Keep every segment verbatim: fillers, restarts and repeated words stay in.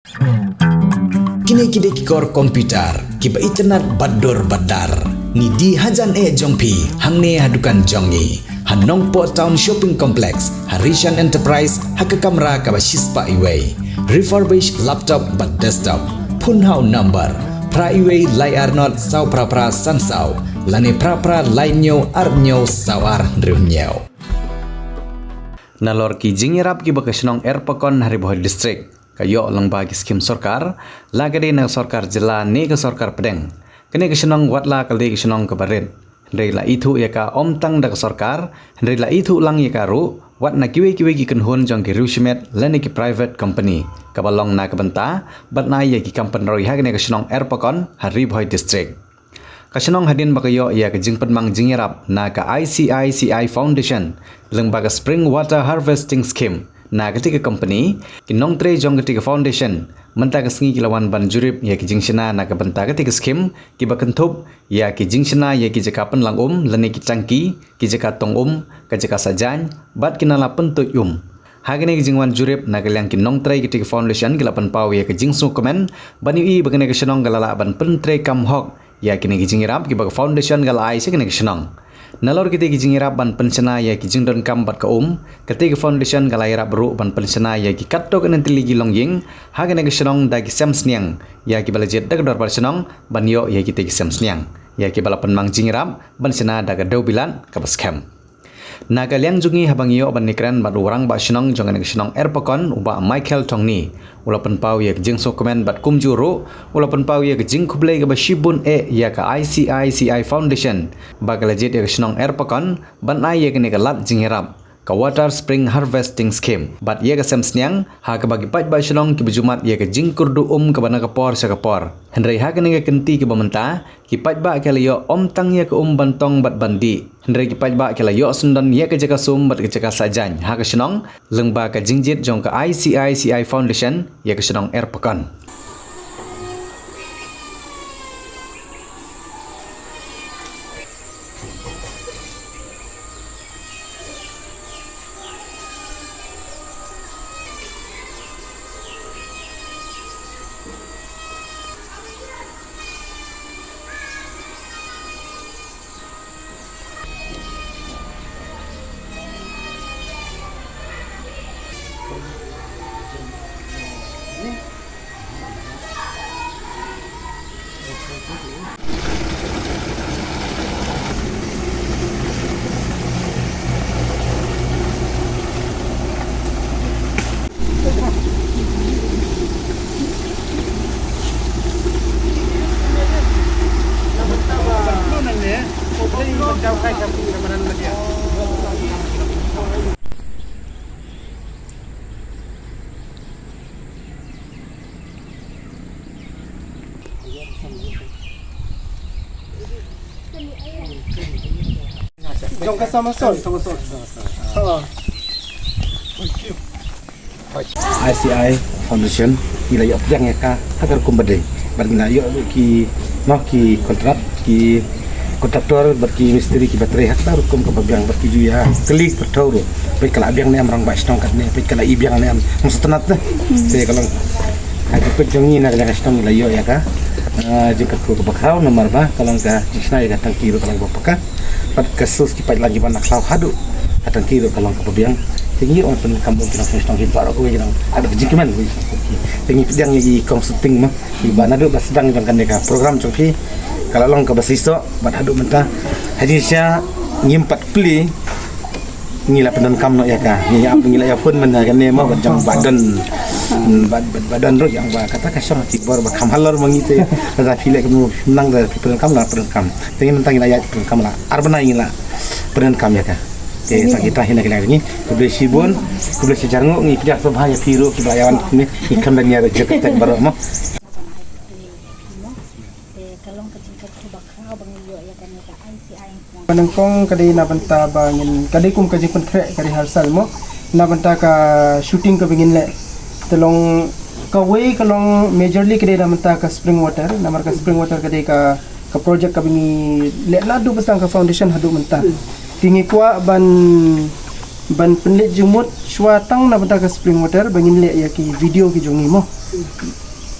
Kine ki dei ki kor computer kiba itynnad bad dur bad dar. Ngi die hajan eh jong phi hangne ha dukan jong ngi ha Nongpoh Town Shopping Complex, ha Rishan Enterprise, ha ka kamra kaba shispah iwei. Refurbish laptop bad desktop. Phone ha u number phra iwei lai ar not saw phra phra san saw lane phra phra lai hynñiew ar hynñiew saw ar hynriew hynñiew. Nalor ki jingïarap kiba ka shnong Erpakon ha Ri Bhoi District ka ïoh lyngba ki skim sorkar, la ka dei na ka sorkar jylla ne ka sorkar pdeng, kane ka shnong wat la ka dei ka shnong kaba rit, hynrei la ithuh ïa ka ym tang da ka sorkar, hynrei la ithuh lang ïa ka ruh wat na kiwei kiwei ki kynhun jong ki riewshimet lane ki private company kaba long na ka bynta ban ai ïa ki kam pynroi ha kane ka shnong Erpakon ha Ri Bhoi District. Ka shnong hadien ba ka ïoh ïa ka jingpynmang jingïarap na ka I C I C I Foundation lyngba ka Spring Water Harvesting Scheme na katei ka company, ki nongtrei jong katei ka foundation mynta ka sngi ki la wan ban jurip ïa ki jingshna na ka bynta katei ka skim, kiba kynthup ïa ki jingshna ïa ki jaka pynlang um lane ki tangki, ki jaka tong um, ka jaka sajan bad ki nala pyntuid um. Ha kane ka jingwan jurip na ka liang ki nongtrei katei ka foundation ki la pynpaw ïa ka jingsngewkmen ban ïohi ba kane ka shnong ka la lah ban pyntreikam hok ïa kine ki jingïarap kiba ka foundation ka la ai sha kane ka shnong. Nalor kitei ki jingïarap ban pynshna ïa ki jingdonkam bad ka um, katei ka foundation ka la ïarap ruh ban pynshna ïa ki katto katne tylli ki longïing ha kane ka shnong da ki sem sniang ïa kiba la jied da ka dorbar shnong ban ïoh ïa kitei ki sem sniang ïa kiba la pynmang jingïarap ban shna da ka dewbilat kaba skhem. Na ka liang jong ngi haba ngi ïoh ban ïakren bad u rangbah shnong jong kane ka shnong Erpakon, u Bah Michael Tongni, u la pynpaw ïa ka jingsngewkmen bad kumjuh ruh u la pynpaw ïa ka jingkhublei kaba shibun eh ïa ka I C I C I Foundation ba ka la jied ïa ka shnong Erpakon ban ai ïa kane ka lad jingïarap, ka Water Spring Harvesting Scheme, bad ïa ka sem sniang ha kaba ki paidbah shnong kiba ju mad ïa ka jingkyrduh um kaba na ka por sha ka por. Hynrei ha kane ka kynti kaba mynta, ki paidbah ki la ïoh ym tang ïa ka um ban tong bad ban dih, hynrei ki paidbah ki la ïoh syndon ïa ka jaka sum bad ka jaka sajan ha ka shnong lyngba ka jingjied jong ka I C I C I Foundation ïa ka shnong Erpakon. Jong ka Samasol. Ha. I C I Foundation ngi la ïoh pdiang ïa ka ha ka rukom ba dei. Bad ngi la ïoh ki, noh, ki kontrak, ki kontraktor bad ki mistri kiba trei ha ka rukom kaba biang bad ki ju ïa kylli pyrthaw ruh. Peit ka la biang ne em rangbah shnong katne, peit ka la i biang ne em. Must not te. Te ka long ha ka peit jong ngi na ka liang ka shnong ngi la ïoh ïa ka, ah, jingkyrkhu kaba khraw namar ba ka long ka jingshna ïa ka tangki ruh ka long ba paka. Bad ka source ki pipeline kiba na khlaw haduh ka tangki ruh ka long kaba biang. Te ngi ong pyndonkam ïa ki nongshong shnong hi baroh kawei ki nong, haduh ka jingkmen kawei. Te ngi pdiang ïa ki kong Suting ma, kiba naduh ba sdang jong kane ka program jong phi ka la long kaba seisoh bad haduh mynta. Ha jingshisha ngim pat plie, ngi la pyndonkam noh ïa ka. Ngi ïa, ngi la ïa phone mynta kane ma bad jong Bah Don. Hmm, bad, bad, Bah Don ruh ïa ba kata ka shong ki bor ba kham halor ma ngi te. Lada phi leh kumno nang da phi pyndonkam la pyndonkam. Te ngi mynta ngi la ïa pyndonkam la ar bnai ngi la pyndonkam ïa ka. Te sa kita hi na ka liang ngi. Khublei shibun, khublei shihajar nguh, ngi pdiang sngewbha ïa phi ruh kiba ïa wan kumne, ngi khlem da ngi ïa jot ka tek baroh mo. Te ka long ka jingkyrkhu ba khraw ba ngin ïoh ïa kane ka I C I. Ba nyngkong ka dei na bynta ba ngin, ka dei kum ka jingpynkhreh ka rehearsal mo, na bynta ka shooting kaba ngin leh. Te long kawei ka long majorly ka dei na bynta ka spring water, namar ka spring water ka dei ka, ka project kaba ngi leh naduh ba sdang ka foundation haduh mynta. Te ngi kwah ban, ban pynleit jingmut shuwa tang na bynta ka spring water ba ngin leh ïa ki video ki jong ngi mo.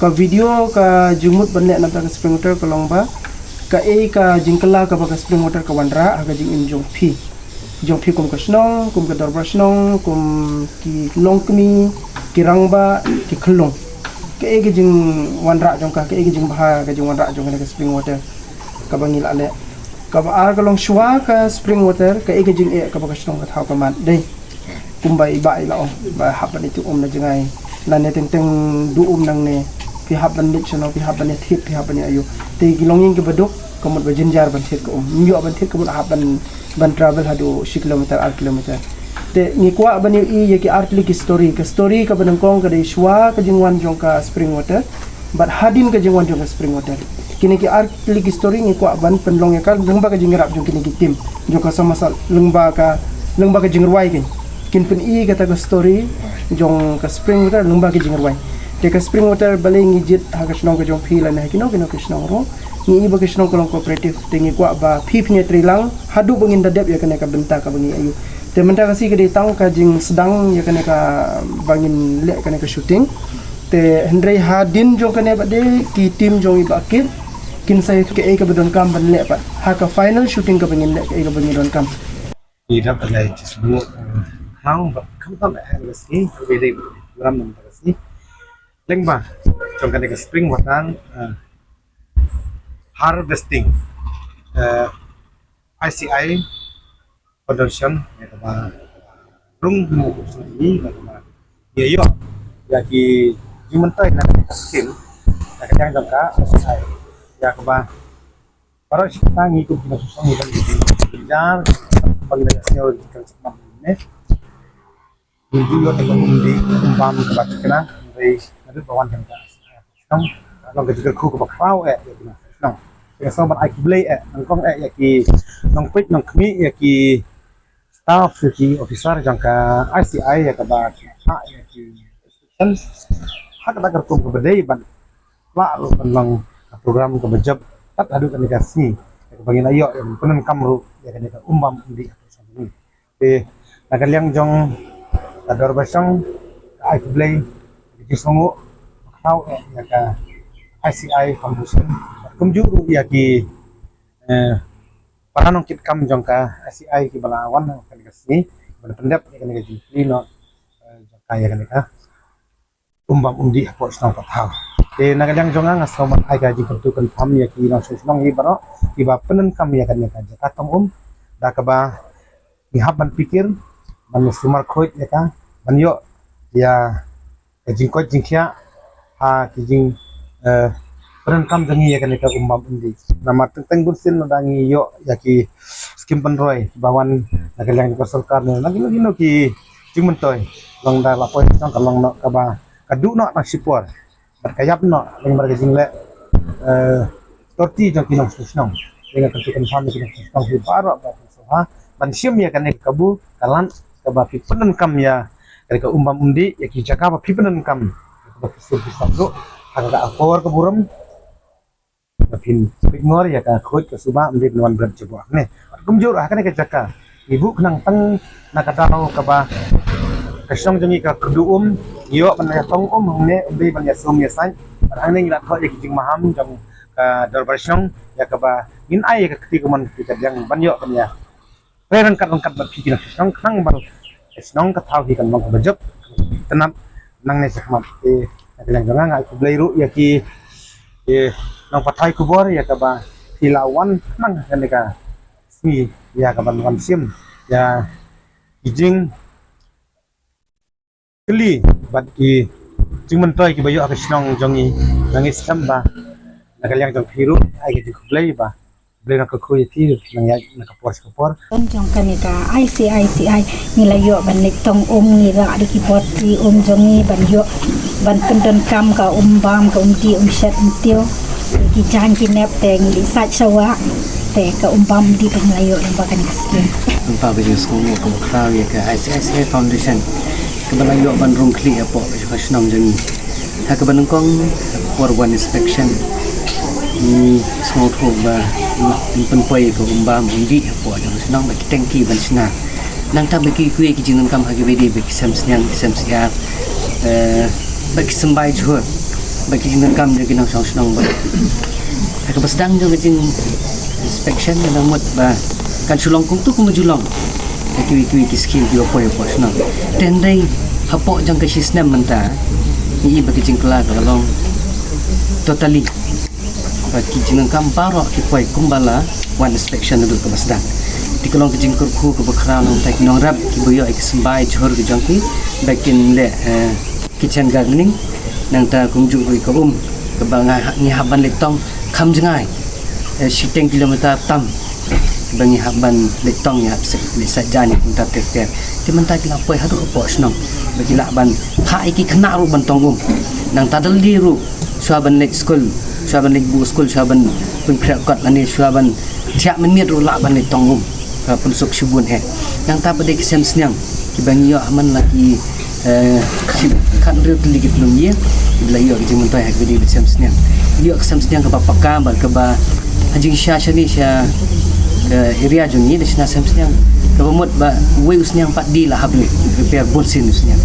Ka video ka jingmut ban leh na bynta ka spring water ka long ba kaei ka jingkylla kaba ka spring water ka wanrah ha ka jingim jong phi, jong phi kum ka shnong, kum ka dorbar shnong, kum ki longkmie, ki rangbah, ki khyllung. Kaei ka jingwanrah jong ka, kaei ka jingbha ka jingwanrah jong ka spring water kaba ngi la leh. Kaba ar ka long shuwa ka spring water, kaei ka jingeh kaba ka shnong ka thaw ka mad, dei kumba i bah i la ong ba hap ban ïa tu um na jngai, lane teng teng du um nangne, phi hap ban leit shano, phi hap ban ïa thied, phi hap ban ïa aiu. Te ki longïing kiba duk ka mut ba jynjar ban thied ka um, ym ïoh ban thied ka mut hap ban, ban travel haduh shi kilometer, ar kilometer. Te ngi kwah ban ïohi ïa ki ar tylli ki story. Ka story kaba nyngkong ka dei shuwa ka jingwan jong ka spring water bad hadien ka jingwan jong ka spring water. Kine ki ar tylli ki story ngi kwah ban pynlong ïa ka lyngba ka jingïarap jong kine ki team jong ka Samasat, lyngba ka, lyngba ka jingrwai. Kin, kin pyni kata ka story jong ka spring water lyngba ka jingrwai. Te ka spring water balei ngi jied ha ka shnong ka jong phi lane ha kino kino ki shnong ruh, ngi i ba ka shnong ka long cooperative. Te ngi kwah ba phi phin ïatreilang haduh ba ngin da dep ïa kane ka bynta kaba ngi aiu. Te mynta ka sngi ka dei tang ka jingsdang ïa kane kaba ngin leh kane ka shooting. Te hynrei hadien jong kane pat de ki team jong i Bah Kit kin sa ïathuh kaei kaba donkam ban leh pat ha ka final shooting kaba ngin leh, kaei kaba ngin donkam. Ki dap ban leh jismu hang ba kham tam eh ka sngi ka dei ram ka sngi. Lyngba jong kane ka spring water, eh, harvesting, eh, I C I Foundation ïa kaba rung mu ni ïa kaba ïa ïoh ïa ki jingmyntoi na ka scheme na ka liang jong ka I C I ïa kaba baroh shi katta ngi kum ki nongshong ngi ban jar ban leh sñiaw ki kan sñiaw ne. Ngi ju ïoh te ka um dih um bam kaba thikna, hynrei naduh ba wan ka shnong ka long ka jingkyrkhu kaba khraw eh ïa ki nongshong. Te nga sngew ban ai khublei eh nyngkong eh ïa ki nongpeit nongkhmih, ïa ki staff, ïa ki officer jong ka I C I ïa kaba ki phah ïa ki instruction ha kata ka rukom kaba dei ban lah ruh ban long ka program kaba jop tat haduh kane ka sngi ïa kaba ngin ïoh ïa ban pyndonkam ruh ïa kane ka um bam um dih ha ka shnong. Te na ka liang jong ka dorbar shnong ka ai khublei, ka jingsngewnguh khraw eh ïa ka I C I Foundation, kumjuh ruh ïa ki, eh, para nongkitkam jong ka I C I kiba la wan ha kane ka sngi ban pyndep ïa kane ka jingplie noh, eh, jong ka ïa kane ka um bam um dih hapoh shnong Pathaw. Te na ka liang jong nga nga sngew ban ai ka jingkyntu kynpham ïa ki nongshong shnong hi baroh kiba pyndonkam ïa kane ka jaka tong um da kaba ngi hap ban pyrkhat ban sumar khuid ïa ka ban ïoh ïa ka jingkoit jingkhiah ha ki jing, eh, pyndonkam jong ngi ïa kane ka um bam um dih. Namar teng teng bunsien lada ngi ïoh ïa ki skim pynroi ba wan na ka liang ka sorkar ne na kino kino ki jingmyntoi, long da la poi shnong ka long noh kaba ka duh noh tang shipor bad ka ïap noh lyngba ka jingleh, eh, torti jong ki nongshong shnong. Te nga kyntu kynpham ïa ki nongshong shnong hi baroh ba ki sngewbha ban shim ïa kane ka kabu ka lad kaba phi pyndonkam ïa kane ka um bam um dih, ïa ki jaka ba phi pyndonkam kaba phi sur phi sap ruh ha ka akor ka burom. Ba phin pynngor ïa ka khuid ka suba ym dei ban wan bret jaboh ne. Kumjuh ruh ha kane ka jaka ngi buh khnang tang na ka daw kaba ka shnong jong ngi ka kyrduh um, ïoh ban ïa tong um hangne, ym dei ban ïa sum ïa sait. Bad hangne ngi la thoh ïa ki jingmaham jong ka dorbar shnong ïa kaba ngin ai ïa ka kti kamon kti kadiang ban ïoh ban ïa re ryngkat ryngkat bad phi ki nongshong shnong khnang ba ka shnong ka thaw hi kan long kaba jop, tynnat nangne shakhmat. Te na ka liang jong nga nga ai khublei ruh ïa ki, ki nongpathai khubor ïa kaba phi la wan khnang ha kane ka sngi ïa kaban wan shim ïa ki jing kylli bad ki jingmyntoi kiba ïoh ha ka shnong jong ngi. Nga ngeit skhem ba na ka liang jong phi ruh ai ka jingkhublei ba Blei nang kyrkhu ïa phi nang ïaid na ka por sha ka por. Don jong kane ka I C I C I ngi la ïoh ban leit tong um, ngi rah da ki bot ki um jong ngi ban ïoh ban pyndonkam ka um bam, ka um dih, um shet, um tiew. Ki jaiñ ki nep te ngi leit sait sha wah te ka um bam um dih te ngi la ïoh lyngba kane ka skim. Nangta ba ngi sngewbha ka khraw ïa ka I C I C I Foundation kaba la ïoh ban rung khlieh hapoh ka shnong jong ngi. Ha kaba nyngkong ha ka por wan inspection ngi sngewthuh ba ngi pynpoi ka um bam um dih hapoh jong ka shnong bad ki tangki ban shna. Nangta ba ki kwah ki jingdonkam ha ki ba ïadei bad ki sem sniang, ki sem syiar, eh, bad ki symbai jhur. Ba ki jingdonkam jong ki nongshong shnong ba ha kaba sdang jong ka jing inspection ka dang mut ba kan shu long kumtu kumba ju long ha kiwei kiwei ki skim kiba poi hapoh shnong. Te hynrei hapoh jong ka shi snem mynta ngi i ba ka jingkylla ka long totally ba ki jingdonkam baroh ki poi kumba la wan inspection naduh kaba sdang. Te ka long ka jingkyrkhu kaba khraw na ka bynta ki nongrep kiba ïoh ïa ki symbai jhur ka jong ki ba kin leh, eh, kitchen gardening. Nangta kumjuh ruh ïa ka um kaba nga ha-, ngi hap ban leit tong kham jngai, eh, shiteng kilometer tam ba ngi hap ban leit tong, ngi hap leit sait jan ïa ki mynta ter ter. Te mynta ki la poi haduh hapoh shnong ba ki lah ban phah ïa ki khynnah ruh ban tong um. Nangta da lade ruh shuwa ban leit skul, shuwa ban leit buh skul, shuwa ban pynkhriat kot lane shuwa ban thiah mynmiet ruh lah ban leit tong um. Ka pynsuk shibun eh. Nangta pat de ki sem sniang kiba ngi ïoh ha man la ki, eh, shi khathynriew tylli ki pynlong ïa kiba la ïoh ki jingmyntoi ha kiba de ki sem sniang. Ïoh ka sem sniang kaba paka bad kaba ha jingshisha shane sha ka area jong ngi da shna sem sniang kaba mut ba uwei u sniang pat de la hap leh, repair bun sien u sniang.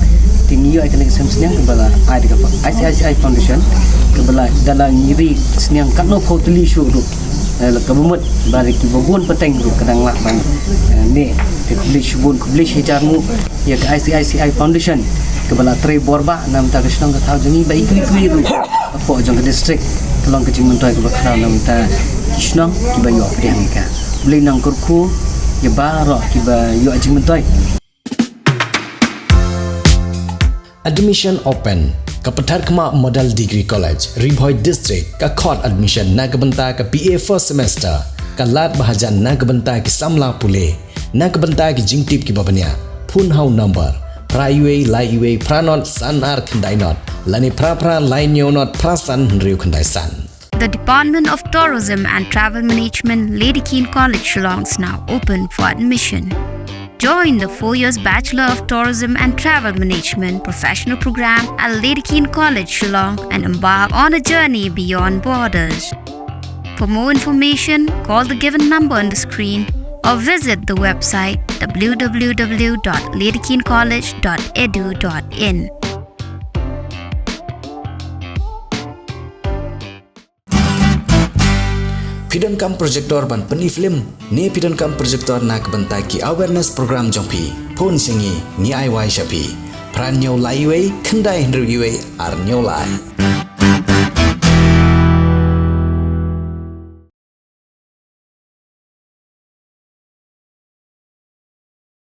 Te ngi ïoh ïa kane ka sem sniang kaba la ai da ka I C I C I Foundation kaba la da la ngi ri sniang katno phew tylli shuh ruh. Eh, la kaba mut ba ri kiba bun pateng ruh ka dang lah ban, eh, ne. Te khublei shibun, khublei shihajar nguh ïa ka I C I C I Foundation kaba la trei bor ba na ka bynta ka shnong ka thaw jong ngi ba i kiwei kiwei ruh hapoh jong ka district ka long ka jingmyntoi kaba khraw na ka bynta ki shnong kiba ïoh pdiang ïa ka. Khublei nongkyrkhu ïa baroh kiba ïoh jingmyntoi. Admission open. Ka Patharkhmah Model Degree College, Ri Bhoi District, ka khot admission na ka bynta ka B A first semester. Ka lad ba hajan na ka bynta ki samla pule. Na ka bynta ki jingtip kiba bniah, phone ha u number phra wei lai wei phra not san ar khyndai not lane phra phra lai hynñiew not phra san hynriew khyndai san. The Department of Tourism and Travel Management, Lady Keane College, Shillong is now open for admission. Join the four years Bachelor of Tourism and Travel Management professional program at Lady Keane College, Shillong, and embark on a journey beyond borders. For more information, call the given number on the screen or visit the website w w w dot lady keane college dot e d u dot in. Phi donkam projector ban pyni film ne phi donkam projector na ka bynta ki awareness program jong phi? Phone sha ngi, ngi ai wai sha phi. Phra hynñiew lai wei khyndai hynriew wei ar hynñiew lai.